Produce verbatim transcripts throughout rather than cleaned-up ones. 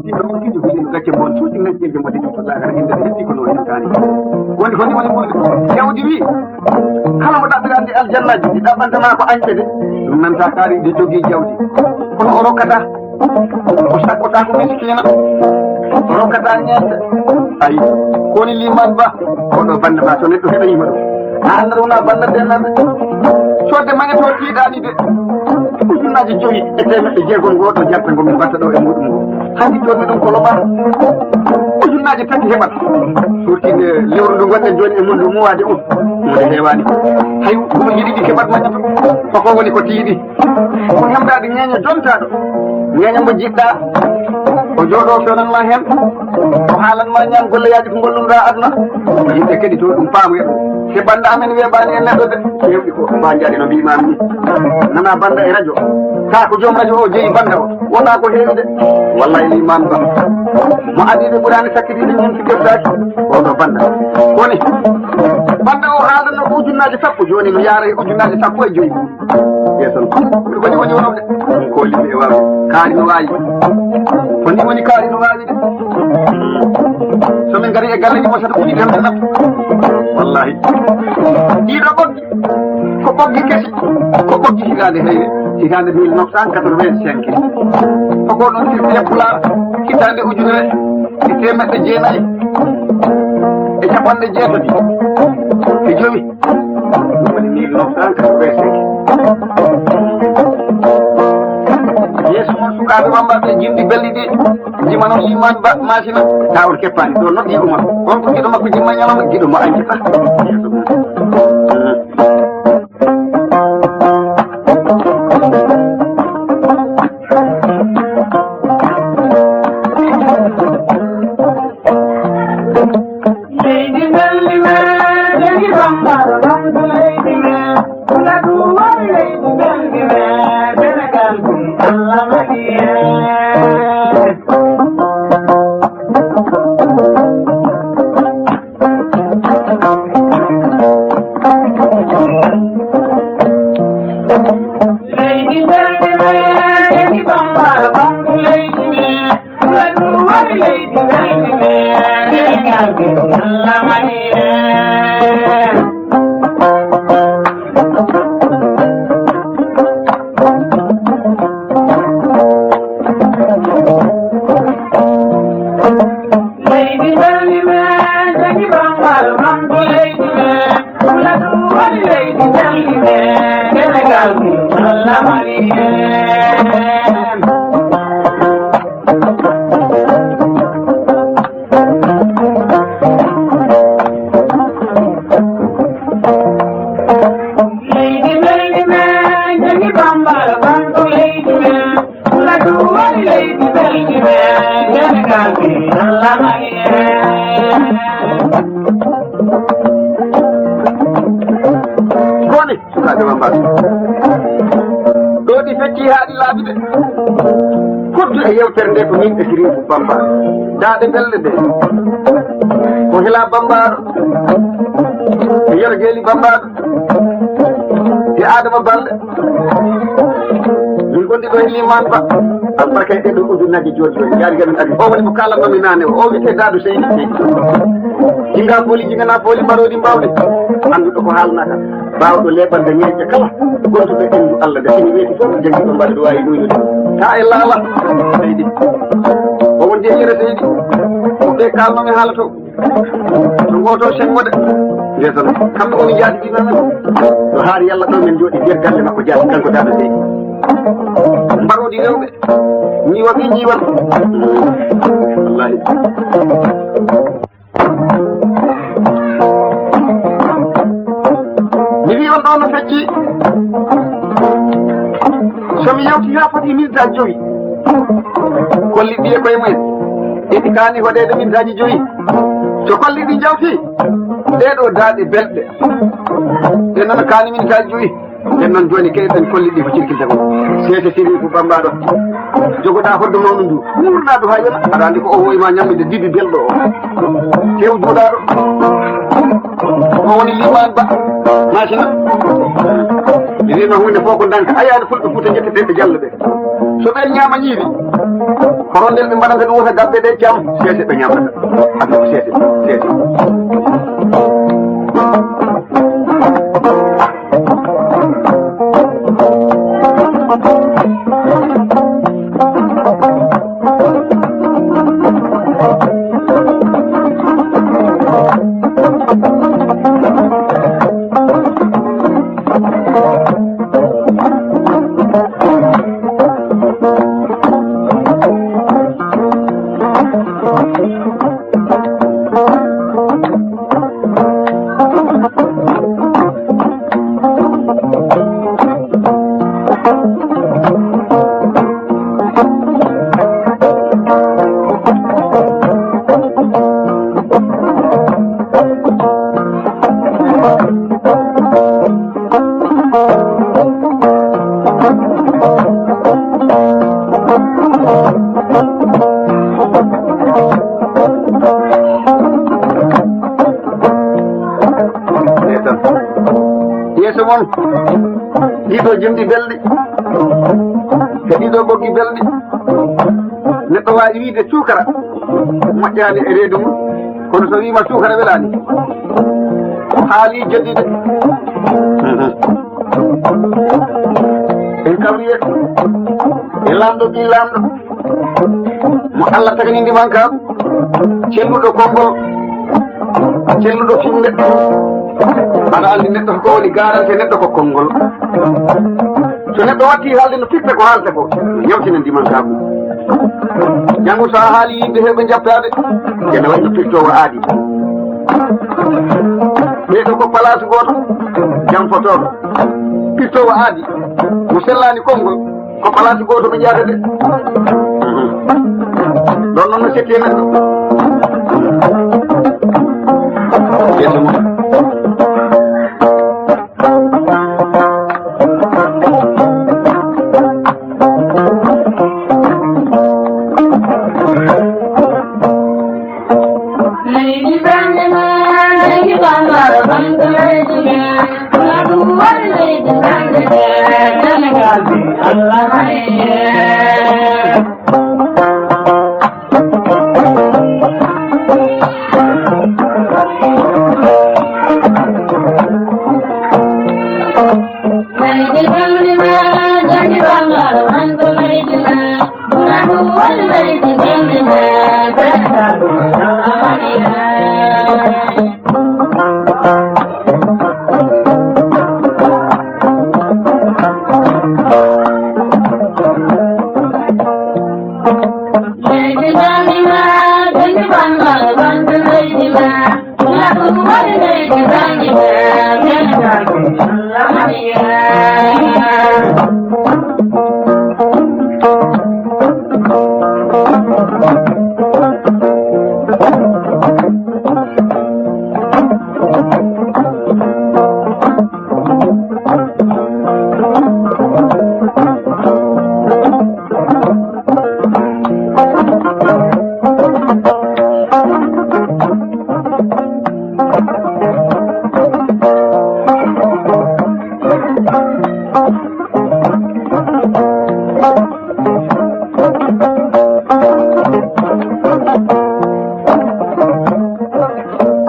Ɗiɗo ko tigi woni no gacce mon cuuɗi, gacceeje mo tigi to laakara, innde ɓe hetti ko no hentaani. Woni ko ni woni ɓurde. Jawdi wi, kala mo ɗaɓɓirande aljannaji, ɗi ɗaɓɓantama ko añɓe de. Ɗum nanta kaari de jogii jawdi. Kono o rokkata. O sakkota ko miskiina. O rokkata ñeeñde. Ayi, ko woni liman ba? Oɗo bannda ba, so neɗɗo heɗoyima ɗum. A annda wona bannda dennaɓe. Sodde mañoto tiiɗani de. Ujunnaaji joyi e teemeɗɗe jeegom ngo ɗo jarta ngo min mbatta ɗo e muɗum ngo. Hanki jonni ɗum ko loɓa. Ujunnaaji tati heɓat. Surti nde lewru ndu gonɗen joni e mun ndu muwaade on. Mo nde heewani. Hay ko yiɗi ɗi keɓat mañoto. Ko ko woni ko tiiɗi. Ko hemɗaade ñeeño jontaaɗo. Ñeeño mo jiɗɗa. O jooɗo fewnan ma hen. O haalan ma ñaan golleyaaji ko gollumɗa aduna. Yimɓe keɗito ɗum paamoya. Heɓanɗa amen weeɓani e neɗɗo de. Hewɗi ko mba jaɗi no mbimami ni. Nana banda e radio. Ka ko joom radio o jeeyi banda o. Wona ko heewi de. Wallahi liman ba. Mo adiɓe ɓurani sakkitiɗe ñum si kebdaki. Oɗo banda. Woni. Banda o haalano ko ujunnaaji sappo, joni no yaara e ujunnaaji sappo e joyi. Yeeso no. Ko ni woni wonde. Ko limbe e wawi. Kaari no wawi. Ko ni woni kaari no wawi de. So min ngari e galle ni mo sata ko ni dem na. Wallahi. Ɗiɗo ɓoggi. Ko ɓoggi kesi. Ko ɓoggi hitaande heyre. Hitaande mille neuf cent quatre-vingt-cinq. Ko ko ɗon tirti e pulaar. Hitaande ujunere e teemeɗɗe jeenayi e capanɗe jeetati e jowi. Woni mille neuf cent quatre-vingt-cinq. Yeeso mon sukaaɓe wambaɓe jimɗi belɗi ɗi, jima noon liman ba masina, taw on keppaani ɗo noddi ɗuma. On ko giɗo makko jimma ñalawma, giɗo mo añde ba. Yeeso mon. Leydi beldi men, leydi Bamba, Bamba leydi men. Ngadu wari leydi beldi men, Senegal ɗum Allah waɗi en. Leydi beldi men, leydi Bamba, Bamba leydi men. Leydi beldi men, jagi Bamba, Bamba leydi men. Ladu wari leydi beldi men, Senegal ɗi Allah mari en. Koni, sukaaɓe Bamba. Ɗo ɗi fecci haa ɗi laaɓi de. Koddu e yewtere nde ko min e Siriifu Bamba. Daaɗe belɗe de. Ko Hila Bambaaɗo. E Yero Jeeli Bambaaɗo. E Adama Balde. Min gondi ɗo e liman ba. Albarka e ɗo ujunnaaji jooni jooni. Jaari gamin adi. O woni ko kaalanno mi naane o. O wiyete Daadu Seydi Seydi. Jinga fooli, jingana fooli, mbaroodi mbawde. Annduɗo ko haalnaka. Baawɗo leeɓande ñeeñe kala. Gonduɗo inndu Allah de sini weeti fof, janngi ɗo mbaɗa duwaayi ɗuynude. Ta e laala. Seydi. O won jeeƴere Seydi. Ko ɓe kaalno mi haala to. No gooto senngo de. Ndeesan. Kamɓe woni jaadi ɗi men. No haari Yalla ɗo men jooɗi nder galle makko jaadi kanko Daado Seydi. Mbaroodi rewɓe. Ñiwa ɓe ñiwan. Wallahi. Mi wi on ɗo no fecci. So mi yewti ha foti minutaji joyi. Kolli ɗi e koye mumen. Eɗi kaani hoɗeede minutaji joyi. So kolli ɗi jawti. Ɗee ɗo daaɗe belɗe. Ɗe nana kaani minutaji joyi. Nden noon jooni keɗoɗen kolli ɗi ko cirkilta ko. Seese siri ko bambaɗo. Jogoɗa hoddo mawɗo ndu. Wuurna du ha yona. Aɗa andi ko o woyi ma ñamminde dibi belɗo o. Tew juuɗaɗo. O woni liman ba. Masina. Mi wima hunde fof ko danka. Ayani fulɓe Fuuta ƴetteten ɓe jalla ɓe. So ɓen ñaama ñiiri, korondel ɓe mbaɗanta ɗum wota gabbe ɗe cam, seese ɓe ñaamata. Aduna ko seese, seese. Yeeso mon, ɗiɗo jimɗi belɗi, e ɗiɗo ɓoggi belɗi. Neɗɗo waawi wiyde suukara moƴƴaani e reedu mum, kono so wiima suukara welaani, haali joddi de. En kawri e, e laamɗo ɓii laamɗo, mo Allah tagni ndimankaagu, celluɗo konngol, celluɗo fimde. Aɗa anndi neɗɗo ko woni garante neɗɗo ko konngol. So neɗɗo watti haalde no firta ko haalta ko, yawtina ndimankaagu. Janngo so a haali yimɓe heɓe njattaade, ene wayi no firtoowo aadi. Ɓeeɗo ko palaasu gooto, jam fotooɗo. Firtoowo aadi, mo sellaani konngol, ko palaasu gooto ɓe njahata de. Ɗon noon no setti e neɗɗo. Yeeso mum.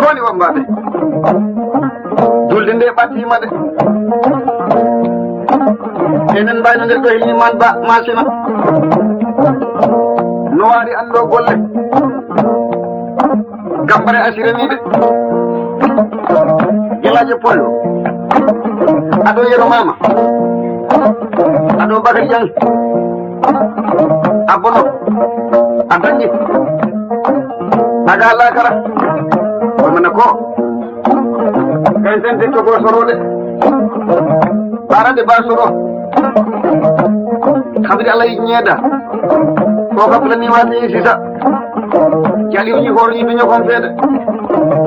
Koni wambaɓe. Julde nde ɓattima de. Enen mbayno nder ɗo hilni man ba masina. No waɗi anndo golle. Gambare asira wiɓe. Gelajo pollo. Ado yero mama. Ado bakari yang. Abono. Adangi. Aga lakara. Ko mana ko. Kay sente togo sorode. Barade ba soro. Habri Allah ñeda. Ko ka plani wati sisa. Jaliw ñi hoore ñi duño kon feede.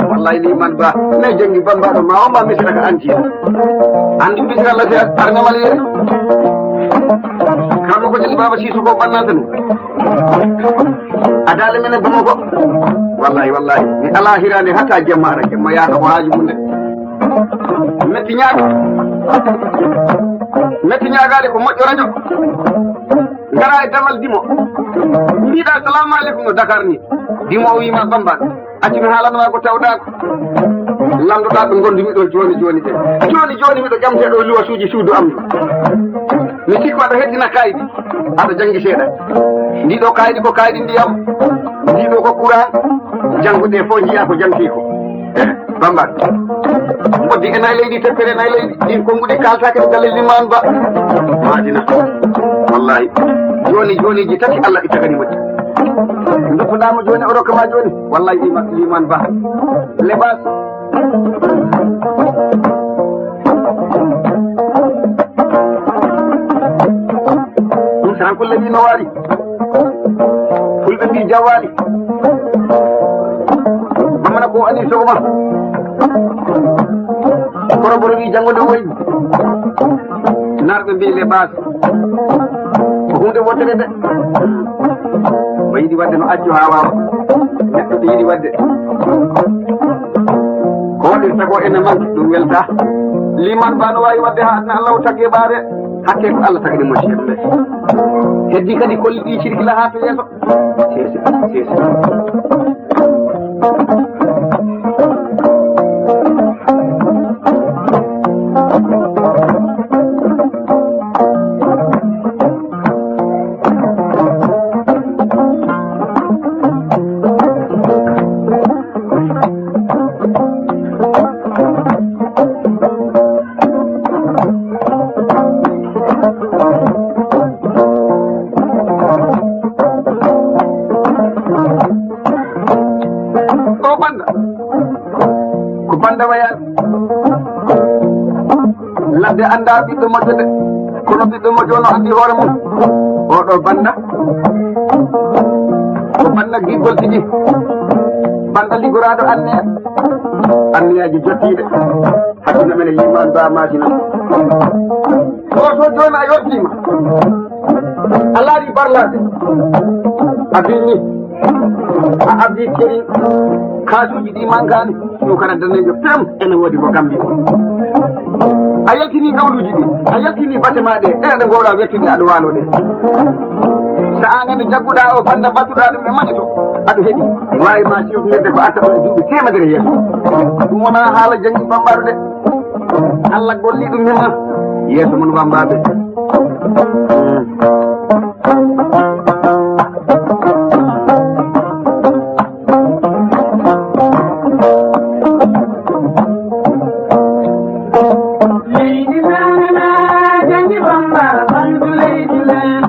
Wallahi liman ba. Ne jangi bambaɗo ma o ma misira ka anti. Andi misira la fe arna mali. Kamo ko jeli baba sisu ko bannata ni. Adale mene bamo ko. Wallahi wallahi. Ni ala hirande hatta jemma ara jemma ya ko haaju munde. Metti ñaaga. Metti ñaagaade ko moƴƴo rajo. Ngara e damal dimo. Mbiɗa assalamu aleykum no Dakar ni. Dimo o wiima bamba. Acci mi haalanma ko tawɗa ko. Lamdoɗa ɓe gondumi ɗo joni joni ɓe. Joni joni miɗo ƴamte ɗo luwasuuji suudu am. Mi sikko aɗa heddina kaydi. Aɗa jangi seeɗa. Ndi ɗo kaydi ko kaydi ndiyam. Ndi ɗo ko courant. Jangude fof njiya ko janti ko. Bamba. Mboddi e nay leydi, teppere e nay leydi. Ɗin konnguɗi kaltake e galle liman ba. Madina. Wallahi. Joni, joniji tati Allah ɗi tagani mo. Ndukuɗamo joni, o rokkama joni. Wallahi liman, liman ba. Lebas. Ɗum tan ko lewi no wari. Fulɓe mbi jawali. Bamana ko ani sogoma. Koroboro wi janngo nde woyi. Narɓe mbi le bas. Ko hunde wontere de. Ko yiɗi wadde no accu ha wawa. Neɗɗo ko yiɗi wadde. Ko waɗirta ko ene manque ɗum welta. Liman ba no wawi wadde ha adna Allah o tagge ɓaare. Hakke ko Allah tagni mo ceerno. Heddi kadi kolli ɗi cirkila ha to yeeso. Sese, sese. O banda. Ko banda wayani. Ladde anda ɓiɗɗo moƴƴo de. Kono ɓiɗɗo moƴƴo no andi hoore mum. Oɗo banda. Ko banda giggol tigi. Banda liggoraɗo anniya. Anniyaji jottiɗe. Hakkunde men e liman ba masina. Oto joni a yottima. A laari barlaade. A binni. A abdi keri. Kaasuuji ɗi mankani. Ɗum kala danejo pem ene woodi ko gambi. A yaltini gawluuji ɗi. A yaltini bate ma ɗe. Ɗe ɗe gowɗa wettude aɗa waalo ɗe. Sa an ene jagguɗa o banda battuɗa ɗum e mane to. Aɗa heɗi. Wawi ma siwtinirde ko atta on duuɓi temedere yeeso. Ɗum wona haala jangi bambaɗo de. Allah golli ɗum himma yeeso mon wambaɓe. Leydi men, jangi bamba, bantu leydi men.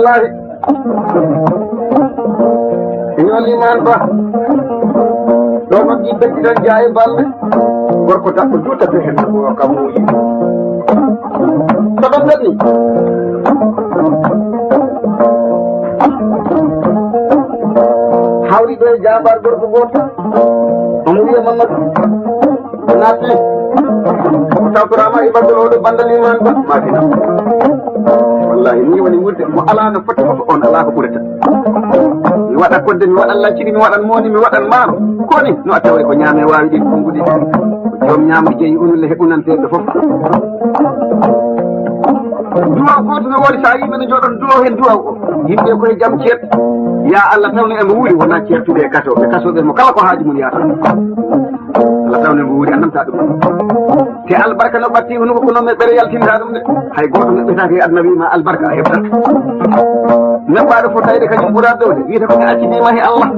Bari. Ñooli man ba. Ɗo noddi beddi tan jaaye balle. Gorko daɗɗo juuta be hen ko kam muuyi. Ko ɗon ɗon ni. Hawri ɗo e jaabar gorko gooto. Omo wiya Mamadou. Naati. O tawtoraama e ɓanngol oɗo banndal iman ba. Matina. Wallahi, ni woni wuurde. Mo alaa no foti fof, on alaa ko ɓurata. Mi waɗa kodde, mi waɗan lacciri, mi waɗan mooni, mi waɗan maaro. Koni no a taway ko ñaame waawi ɗin konguɗi. Ko joom ñaamri jeyi unule heɓunanteeɓe fof. Duwaw gooto no woodi, so a yimɓe no jooɗon duwaw heen duwaw o. Yimɓe koye jam ceet. Ya Allah tawno emo wuuri, wonaa ceertuɓe e kasooɓe. Kasooɓe mo kala ko haaju mum yaata. Allah tawno emo wuuri, annamta ɗum. Te albarka no ɓatti hunuko kono me ɓere yaltinta ɗum de. Hay gooto neɗɗotaake e aduna wiima albarka a heɓtat. Neɓɓaaɗo fotayde kañum ɓuraat ɗo de. Wiyata ko mi accitiima he Allah.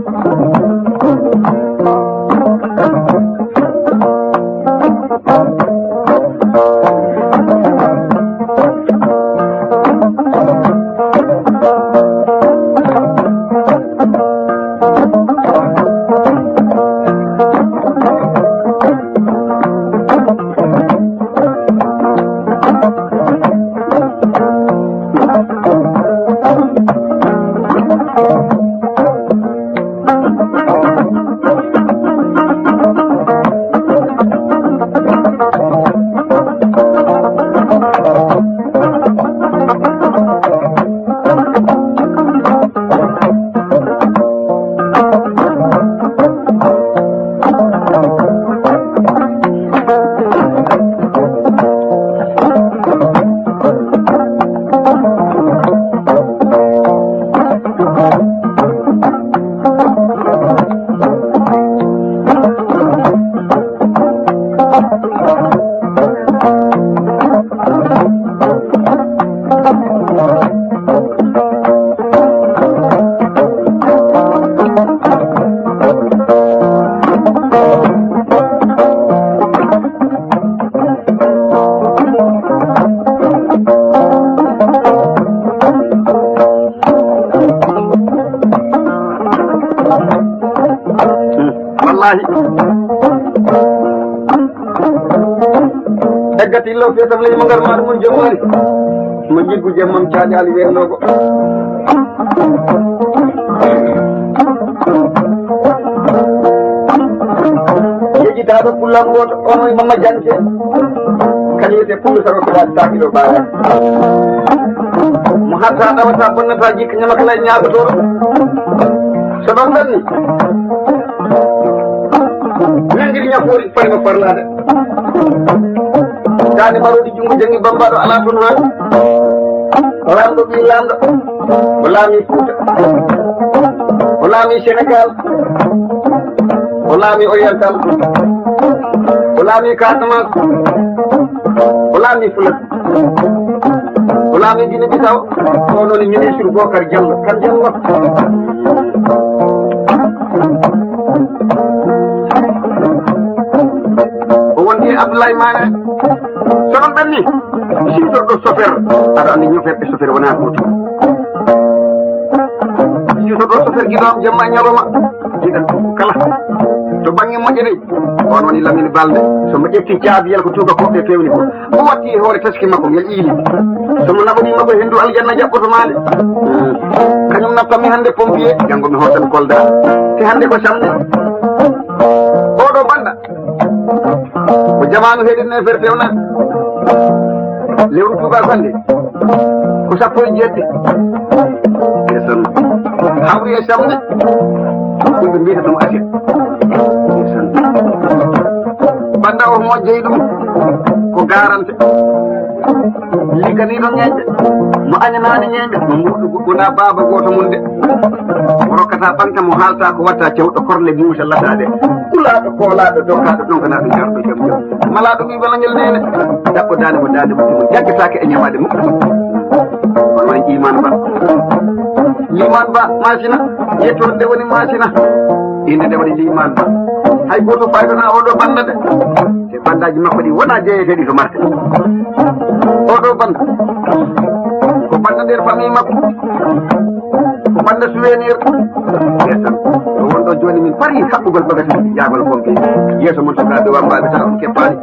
Wallahi. Eggati law fetam ley mo ngar maɗa mun jom wari. Mo jiggu jam mam caali ali wernoogo. Yejjitaaɗo pullan gooto, on woni Mamma Janke. Kadi wiyetee Pullo Saro ko waɗi saakiɗo ɓaara. Mo hatta ɗawata bonnata jikka ñama kala e ñaagotooɗo. So ɗon ɗanni. Nangiri ñafoori fayno parlaade. Daande marooɗi junngo jangi bambaɗo alaa toon haa. Laamɗo ɓii laamɗo. O laami Fuuta. O laami Senegaal. O laami Oriental. O laami Casamance. O laami Fulat. O laami Guinée Bissau. O noon ministre Bokar Diallo. Kan Diallo. O wonti e Abdoulaye Mané. So ɗon ɓenni, siwtorɗo sofer. Aɗa anndi ñofer e sofer wonaa gootum. Siwtorɗo sofer giɗo am jamma e ñalawma. Jiɗan ɗum kala. To baŋŋe moƴƴere, on woni Lamine Balde. So mo ƴetti caabi yel ko tuuka koɓe pewni ko. O watti e hoore taski makko ngel iili. So mo naɓani makko henndu aljanna jaɓɓoto maale. Kañum nattanmi hannde pompier, janngo mi hootan Kolda. Te hannde ko samedi. Oɗo banda. Ko jamaanu heɗen ne ferte ona. Lewru tuuba ko hannde. Ko sappo e jeeɗiɗi. Ndesan. Hawri e samedi. Ɗum ɓe mbiyata ɗum aset. Ndesan. Banda o mo jeyi ɗum. Ko garante. Liggani ɗo ñeeñɓe. Mo añanaani ñeeñɓe. Mo murɗo wona baaba gooto mum de. Mo rokkata ɓanta mo haalta ko watta cewɗo korle muusa lataade. Kulaaɗo koolaaɗo dokkaaɗo ɗonkanaaɗo jarɗo jom jom. Malaaɗo ɓii bala ngel neene. Daɓɓo daande mo daande mo timo jaggataake e ñamaade mukko. Kono en iman ba. Liman ba masina. Yettoon nde woni masina. Inde nde woni liman ba. Hay gooto faydana oɗo bannda de. Te banndaaji makko ɗi wonaa jeeyeteeɗi to marte. Oɗo bannda ko bannda nde Famille makko ko bande souvenir. Yeeso o wonɗo joni, min pari haɓɓugol bagasi jaagol pompe. Yeeso mon sukaaɓe wammbaaɓe taw on keppaani.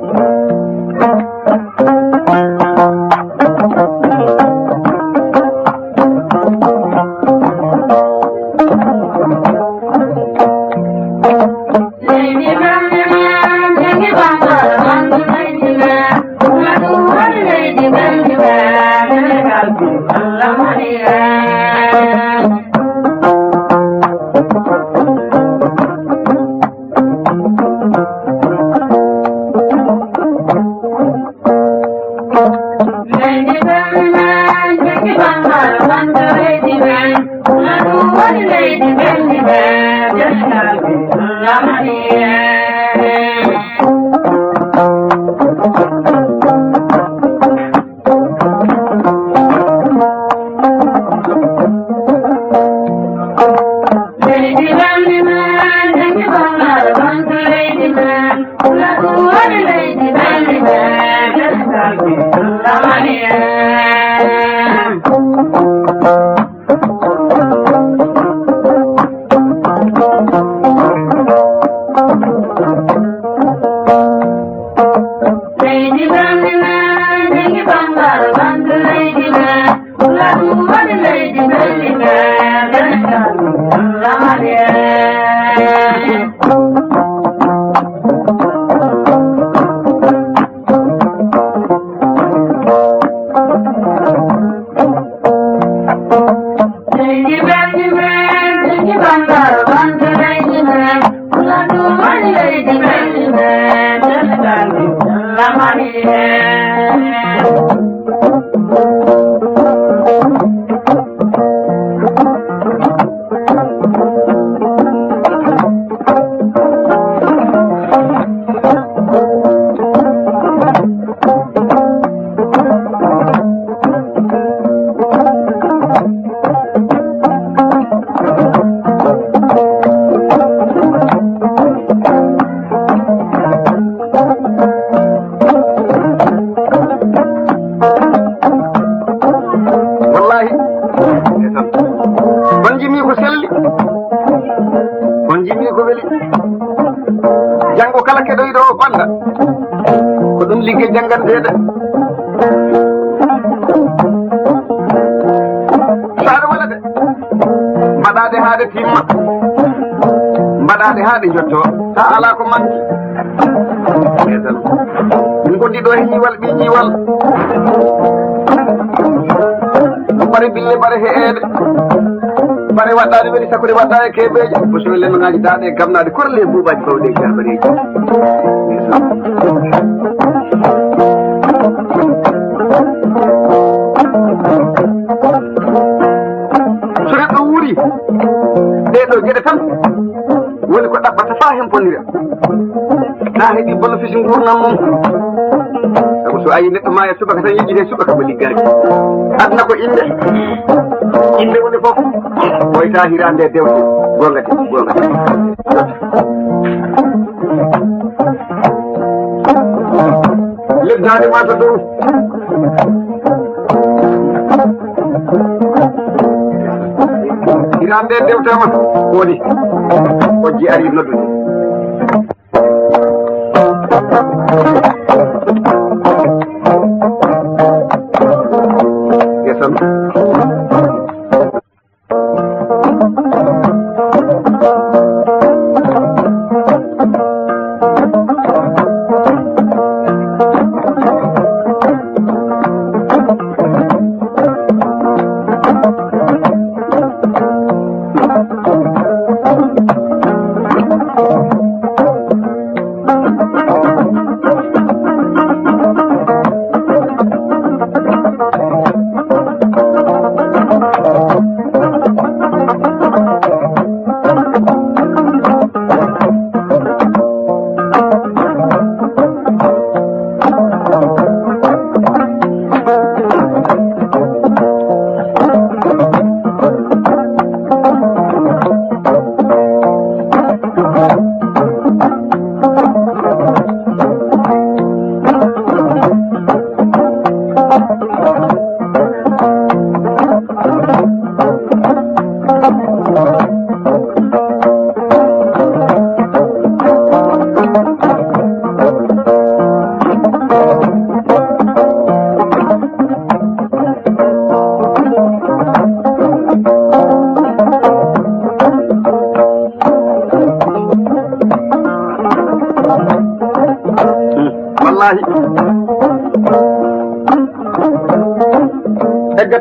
Wallahi. On jimi ko selli, on jimi ko weli. Janngo kala keɗoyɗo o bannda, ko ɗum ligge jannganteeɗe. Saare wala de, mbaɗaade haa ɗe timma, mbaɗaade haa ɗe njotto, haa alaa ko manki. Min ko ndiɗo e ñiwal ɓi ñiwal. Bare bille bare heede. Bare waɗɗaade weli sakkude waɗɗa e kebeeje. Ko sunu lennoŋaaji daaɗe e gamnaaɗe korle e buubaaji bawɗe e jarbareeji. So neɗɗo wuuri ɗee ɗoo geɗe tan, woni ko ɗaɓɓata faa hemponira. Na heɓi bénéfice nguurndam mum. Sabu so ayi neɗɗo maaya subaka tan yejjitee subaka mo liggaaki. Aduna ko innde. Innde woni fof. Ɓoyta hiraande e dewte. Goonga de, goonga de. Leddaade mata dow. Hiraande dewtama woni ojji ari noddude. Yeson.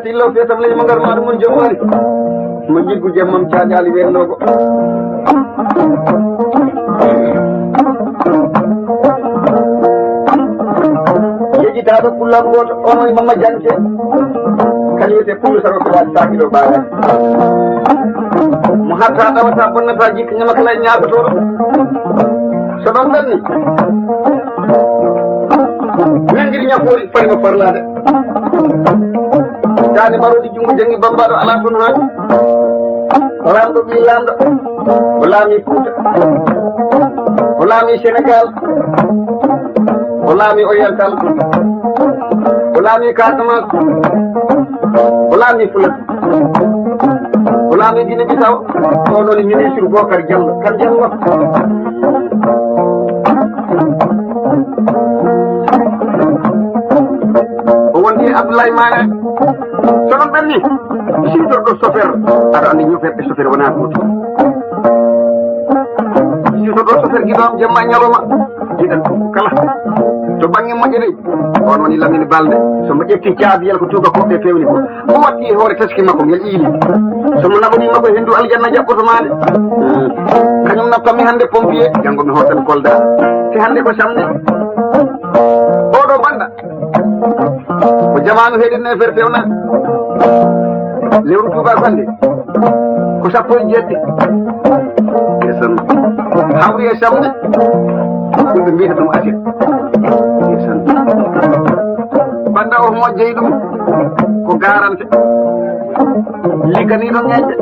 Illo fetam ley mo ngar maɗa mon jom wari. Mo jiggu jemmam caali ali wennoogo. Yejjitaaɗo pullam gooto, on woni Mamma Jante. Kañum wiyetee Pullo Saro ko waɗi saakiɗo ɓaaraji. Mo hatta ɗawata bonnata jikka ñama kala e ñaagotooɗo. So ɗon ɗanni. Nangiri ñafoori fari mo parlaade. Daande marooɗi junngo janngi bambaɗo alaa toon haa. Laamɗo ɓii laamɗo. O laami Fuuta. O laami Senegaal. O laami Oriental. O laami Casamance. O laami Fulat. O laami Guinée Bissau. O ɗon ministre Bokar Diallo. Kan Diallo. O wondi e Abdoulaye Mané. So ɗon ɓenni, siwtorɗo chauffeur. Aɗa anndi ñoferɓe chauffeur wonaa gooto. Siwtorɗo chauffeur giɗo am jemma e ñalawma. Jiɗan ɗum kala. To bannge moƴƴere, on woni Lamine Balde. So mbo ƴetti caabiyel ko tuuba koɓe pewni ko. O watti e hoore taski makko ngel iili. So mo naɓani makko henndu aljanna jaɓɓoto maande. Kañum nappami hannde pompier, janngo mi hootan Kolda. Si hannde ko samedi. Oɗo banda. Ko jamaanu heɗen affaire fewna. Lewru Tuuba Konnde. Ko sappo e jeeɗiɗi. Ndesan. Hawri e samedi. Ɗum ɓe mbiyata ɗum aset. Ndesan. Banda o mo jeyi ɗum. Ko garante. Liggani ɗo ñeeñɓe.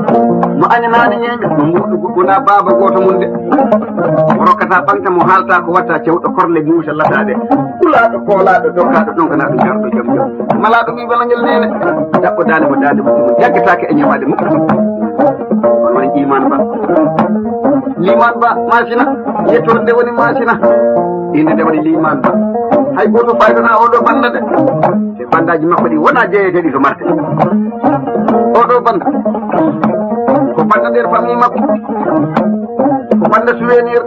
Mo añanaani ñeeñɓe. Mo murɗo wona baaba gooto mum de. Mo rokkata ɓanta mo haalta ko watta cewɗo korle muusa lataade. Kulaaɗo, koolaaɗo, dokkaaɗo, ɗonkanaaɗo, jarɗo, jom jom. Malaaɗo ɓii bala ngel neene. Jaɓɓo daande mo, daande mo, mo jaggataake e ñamaade mukko. On woni Iman Ba. Liman Ba, Masina. Yettoon nde woni Masina. Innde nde woni Liman Ba. Hay gooto faydana oɗo banda de. Te bandaji makko ɗi wona jeeyeteɗi to marque. Oɗo banda. Ko banda nder famille makko. Ko banda souvenir.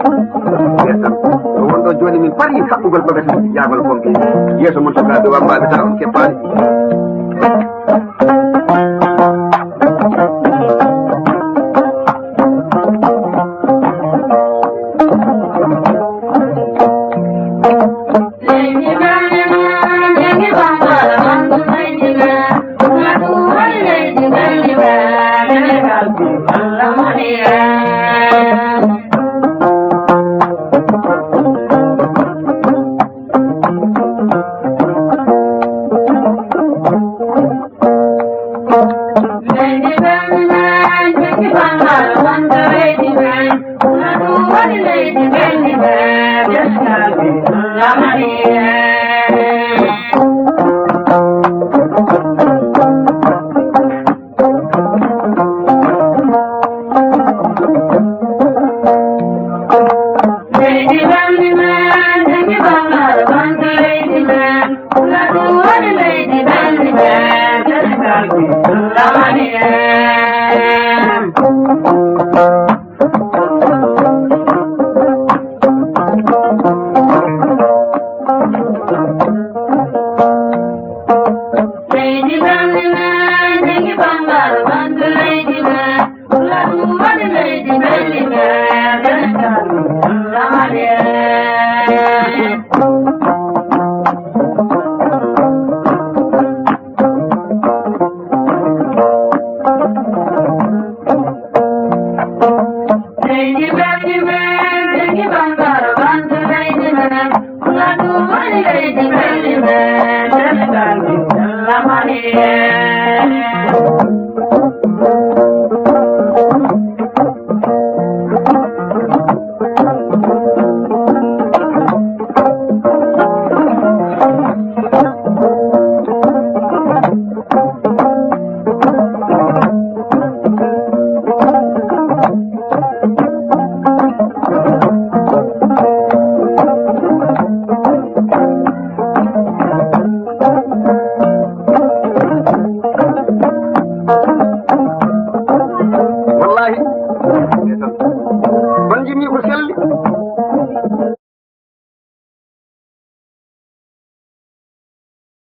Yeeso. Ko wonɗo joni min paari haɓɓugol bagasi jaagol pompe. Yeeso mon soka do wambaɓe ta on keppani.